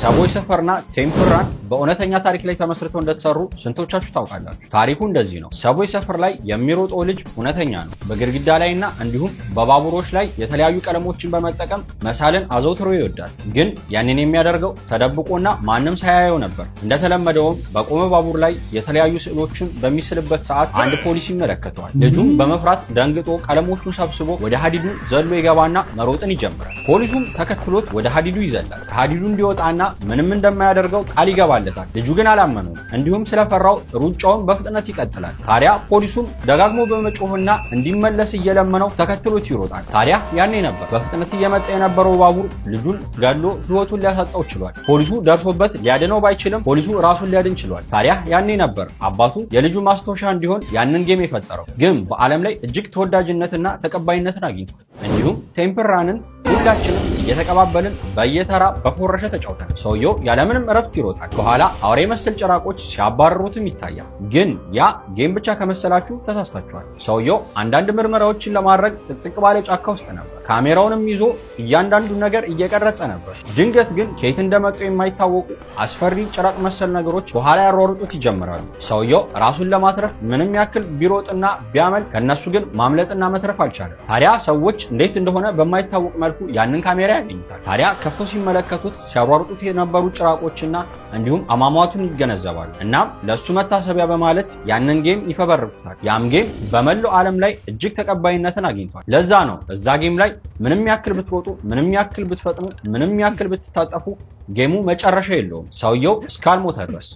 Subway Surfers ና Temple Run በእውነተኛ ታሪክ ላይ ተመስርተው እንደተሰሩ ስንቶቻችሁ ታውቃላችሁ? ታሪኩ እንደዚህ ነው። Subway Surfers ላይ የሚሮጠው ልጅ እውነተኛ ነው። በግድግዳ ላይና እንዲሁም በባቡሮች ላይ የተለያዩ ቀለሞችን በመጠቀም መሳልን አዘውትሮ ይወዳል። ግን ያንን የሚያደርገው ተደብቆና ማንም ሳያየው ነበር። እንደተለመደውም በቆመ ባቡር ላይ የተለያዩ ስዕሎችን በሚስልበት ሰዓት አንድ ፖሊስ ይመለከተዋል። ልጁም በመፍራት ደንግጦ ቀለሞቹን ሰብስቦ ወደ ሀዲዱ ዘሎ ይገባና መሮጥን ይጀምራል። ፖሊሱም ተከትሎት ወደ ሀዲዱ ይዘላል። ከሀዲዱ እንዲወጣና ምንም እንደማያደርገው ቃል ይገባለታል። ልጁ ግን አላመነውም። እንዲሁም ስለፈራው ሩጫውን በፍጥነት ይቀጥላል። ታዲያ ፖሊሱም ደጋግሞ በመጮህና እንዲመለስ እየለመነው ተከትሎት ይሮጣል። ታዲያ ያኔ ነበር በፍጥነት እየመጣ የነበረው ባቡር ልጁን ገድሎ ሕይወቱን ሊያሳጣው ችሏል። ፖሊሱ ደርሶበት ሊያድነው ባይችልም ፖሊሱ ራሱን ሊያድን ችሏል። ታዲያ ያኔ ነበር አባቱ የልጁ ማስታወሻ እንዲሆን ያንን game የፈጠረው። ግን በዓለም ላይ እጅግ ተወዳጅነትና ተቀባይነትን አግኝቷል። እንዲሁም Temple Run ን ሁላችንም እየተቀባበልን በየተራ በፎረሸ ተጫውተናል። ሰውየው ያለምንም እረፍት ይሮጣል። ከኋላ አውሬ መሰል ጭራቆች ሲያባርሩትም ይታያል። ግን ያ game ብቻ ከመሰላችሁ ተሳስታችኋል። ሰውየው አንዳንድ ምርመራዎችን ለማድረግ ጥቅጥቅ ባለ ጫካ ውስጥ ነበር። ካሜራውንም ይዞ እያንዳንዱን ነገር እየቀረጸ ነበር። ድንገት ግን ከየት እንደመጡ የማይታወቁ አስፈሪ ጭራቅ መሰል ነገሮች በኋላ ያሯሩጡት ይጀምራሉ። ሰውየው ራሱን ለማትረፍ ምንም ያክል ቢሮጥና ቢያመልጥ ከነሱ ግን ማምለጥና መትረፍ አልቻለም። ታዲያ ሰዎች እንዴት እንደሆነ በማይታወቅ መልኩ ያንን ካሜራ ያገኙታል። ታዲያ ከፍቶ ሲመለከቱት ሲያሯሩጡት የነበሩ ጭራቆችና እንዲሁም አሟሟቱን ይገነዘባሉ። እናም ለእሱ መታሰቢያ በማለት ያንን game ይፈበርኩታል። ያም game በመላው ዓለም ላይ እጅግ ተቀባይነትን አግኝቷል። ለዛ ነው እዛ game ላይ ምንም ያክል ብትሮጡ፣ ምንም ያክል ብትፈጥኑ፣ ምንም ያክል ብትታጠፉ game ኡ መጨረሻ የለውም ሰውየው እስካልሞተ ድረስ።